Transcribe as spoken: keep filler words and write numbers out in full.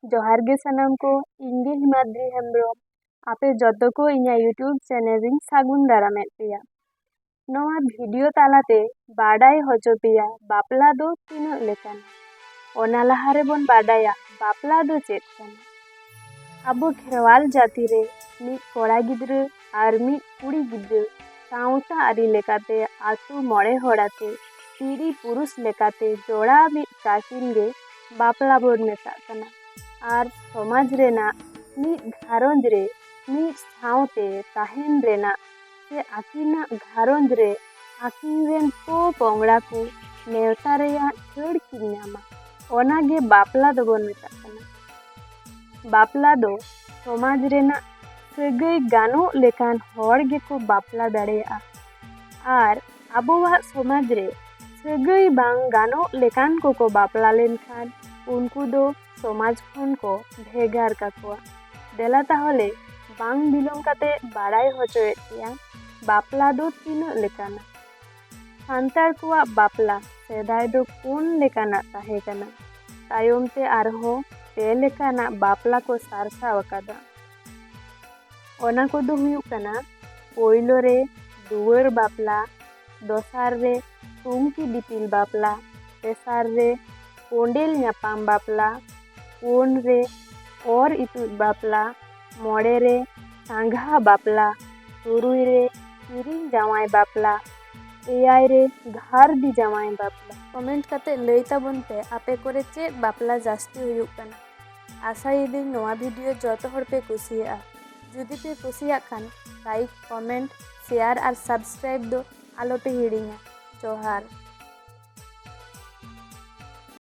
ᱡᱚᱦᱟᱨ ᱜᱮ ᱥᱟᱱᱟᱢ ᱠᱚ, ᱤᱧ ᱜᱮ ᱦᱤᱢᱟᱫᱽᱨᱤ ᱦᱮᱢᱵᱨᱚᱢ᱾ ᱟᱯᱮ ᱡᱚᱛᱚ ᱠᱚ ᱤᱧᱟᱹᱜ YouTube ᱪᱮᱱᱮᱞ ᱨᱤᱧ ᱥᱟᱹᱜᱩᱱ ᱫᱟᱨᱟᱢᱮᱫ ᱯᱮᱭᱟ᱾ ᱱᱚᱣᱟ ᱵᱷᱤᱰᱤᱭᱳ ᱛᱟᱞᱟᱛᱮ ᱵᱟᱰᱟᱭ ᱦᱚᱪᱚ ᱯᱮᱭᱟ ᱵᱟᱯᱞᱟ ᱫᱚ ᱛᱤᱱᱟᱹᱜ ᱞᱮᱠᱟᱱᱟ᱾ ᱚᱱᱟ ᱞᱟᱦᱟ ᱨᱮᱵᱚᱱ ᱵᱟᱰᱟᱭᱟ ᱵᱟᱯᱞᱟ ᱫᱚ ᱪᱮᱫ ᱠᱟᱱᱟ᱾ ᱟᱵᱚ ᱠᱷᱮᱨᱣᱟᱞ ᱡᱟᱹᱛᱤ ᱨᱮ ᱢᱤᱫ ᱠᱚᱲᱟ ᱜᱤᱫᱽᱨᱟᱹ ᱟᱨ ᱢᱤᱫ ᱠᱩᱲᱤ ᱜᱤᱫᱽᱨᱟᱹ ᱥᱟᱶᱛᱟ ᱟᱹᱨᱤ ᱞᱮᱠᱟᱛᱮ ᱟᱛᱳ ᱢᱚᱬᱮ ᱦᱚᱲ ᱟᱛᱮ ᱯᱤᱲᱤ ᱯᱩᱨᱩᱥ ᱞᱮᱠᱟᱛᱮ ᱡᱚᱲᱟᱣ ᱢᱤᱫ ᱠᱟᱹᱥᱤᱱ ᱜᱮ ᱵᱟᱯᱞᱟ ᱵᱚᱱ ᱢᱮᱛᱟᱜ ᱠᱟᱱᱟ᱾ ᱟᱨ ᱥᱚᱢᱟᱡᱽ ᱨᱮᱱᱟᱜ ᱢᱤᱫ ᱜᱷᱟᱨᱚᱸᱡᱽ ᱨᱮ ᱢᱤᱫ ᱥᱟᱶᱛᱮ ᱛᱟᱦᱮᱱ ᱨᱮᱱᱟᱜ ᱥᱮ ᱟᱹᱠᱤᱱᱟᱜ ᱜᱷᱟᱨᱚᱸᱡᱽ ᱨᱮ ᱟᱹᱠᱤᱱ ᱨᱮᱱ ᱯᱚ ᱯᱚᱝᱲᱟ ᱠᱚ ᱱᱮᱣᱛᱟ ᱨᱮᱭᱟᱜ ᱪᱷᱟᱹᱲ ᱠᱤᱱ ᱧᱟᱢᱟ, ᱚᱱᱟ ᱜᱮ ᱵᱟᱯᱞᱟ ᱫᱚᱵᱚᱱ ᱢᱮᱛᱟᱜ ᱠᱟᱱᱟ᱾ ᱵᱟᱯᱞᱟ ᱫᱚ ᱥᱚᱢᱟᱡᱽ ᱨᱮᱱᱟᱜ ᱥᱟᱹᱜᱟᱹᱭ ᱜᱟᱱᱚᱜ ᱞᱮᱠᱟᱱ ᱦᱚᱲ ᱜᱮᱠᱚ ᱵᱟᱯᱞᱟ ᱫᱟᱲᱮᱭᱟᱜᱼᱟ᱾ ᱟᱨ ᱟᱵᱚᱣᱟᱜ ᱥᱚᱢᱟᱡᱽ ᱨᱮ ᱥᱟᱹᱜᱟᱹᱭ ᱵᱟᱝ ᱜᱟᱱᱚᱜ ᱞᱮᱠᱟᱱ ᱠᱚᱠᱚ ᱵᱟᱯᱞᱟ ᱞᱮᱱᱠᱷᱟᱱ ᱩᱱᱠᱩ ᱫᱚ ᱥᱚᱢᱟᱡᱽ ᱠᱷᱚᱱ ᱠᱚ ᱵᱷᱮᱜᱟᱨ ᱠᱟᱠᱚᱣᱟ᱾ ᱫᱮᱞᱟ ᱛᱟᱦᱚᱞᱮ ᱵᱟᱝ ᱵᱤᱞᱚᱢ ᱠᱟᱛᱮ ᱵᱟᱲᱟᱭ ᱦᱚᱪᱚᱭᱮᱫ ᱯᱮᱭᱟ ᱵᱟᱯᱞᱟ ᱫᱚ ᱛᱤᱱᱟᱹᱜ ᱞᱮᱠᱟᱱᱟ᱾ ᱥᱟᱱᱛᱟᱲ ᱠᱚᱣᱟᱜ ᱵᱟᱯᱞᱟ ᱥᱮᱫᱟᱭ ᱫᱚ ᱯᱩᱱ ᱞᱮᱠᱟᱱᱟᱜ ᱛᱟᱦᱮᱸ ᱠᱟᱱᱟ᱾ ᱛᱟᱭᱚᱢ ᱛᱮ ᱟᱨᱦᱚᱸ ᱯᱮ ᱞᱮᱠᱟᱱᱟᱜ ᱵᱟᱯᱞᱟ ᱠᱚ ᱥᱟᱨᱥᱟᱣ ᱟᱠᱟᱫᱟ᱾ ᱚᱱᱟ ᱠᱚᱫᱚ ᱦᱩᱭᱩᱜ ᱠᱟᱱᱟ, ᱯᱳᱭᱞᱳ ᱨᱮ ᱫᱩᱣᱟᱹᱨ ᱵᱟᱯᱞᱟ, ᱫᱚᱥᱟᱨ ᱨᱮ ᱴᱩᱝᱠᱤ ᱫᱤᱯᱤᱞ ᱵᱟᱯᱞᱟ, ᱛᱮᱥᱟᱨ ᱨᱮ ᱠᱚᱸᱰᱮᱞ ᱧᱟᱯᱟᱢ ᱵᱟᱯᱞᱟ, ᱯᱩᱱ ᱨᱮ ᱚᱨ ᱤᱛᱩᱫ ᱵᱟᱯᱞᱟ, ᱢᱚᱬᱮ ᱨᱮ ᱥᱟᱸᱜᱷᱟ ᱵᱟᱯᱞᱟ, ᱛᱩᱨᱩᱭ ᱨᱮ ᱠᱤᱨᱤᱧ ᱡᱟᱶᱟᱭ ᱵᱟᱯᱞᱟ, ᱮᱭᱟᱭ ᱨᱮ ᱜᱷᱟᱨᱫᱤ ᱡᱟᱶᱟᱭ ᱵᱟᱯᱞᱟ᱾ ᱠᱚᱢᱮᱱᱴ ᱠᱟᱛᱮ ᱞᱟᱹᱭ ᱛᱟᱵᱚᱱ ᱯᱮ ᱟᱯᱮ ᱠᱚᱨᱮ ᱪᱮᱫ ᱵᱟᱯᱞᱟ ᱡᱟᱹᱥᱛᱤ ᱦᱩᱭᱩᱜ ᱠᱟᱱᱟ᱾ ᱟᱥᱟᱭᱮᱫᱟᱹᱧ ᱱᱚᱣᱟ ᱵᱷᱤᱰᱤᱭᱳ ᱡᱚᱛᱚ ᱦᱚᱲ ᱯᱮ ᱠᱩᱥᱤᱭᱟᱜᱼᱟ᱾ ᱡᱩᱫᱤ ᱯᱮ ᱠᱩᱥᱤᱭᱟᱜ ᱠᱷᱟᱱ ᱞᱟᱭᱤᱠ, ᱠᱚᱢᱮᱱᱴ, ᱥᱮᱭᱟᱨ ᱟᱨ ᱥᱟᱵᱥᱠᱨᱟᱭᱤᱵ ᱫᱚ ᱟᱞᱚ ᱯᱮ ᱦᱤᱲᱤᱧᱟ᱾ ᱡᱚᱦᱟᱨ᱾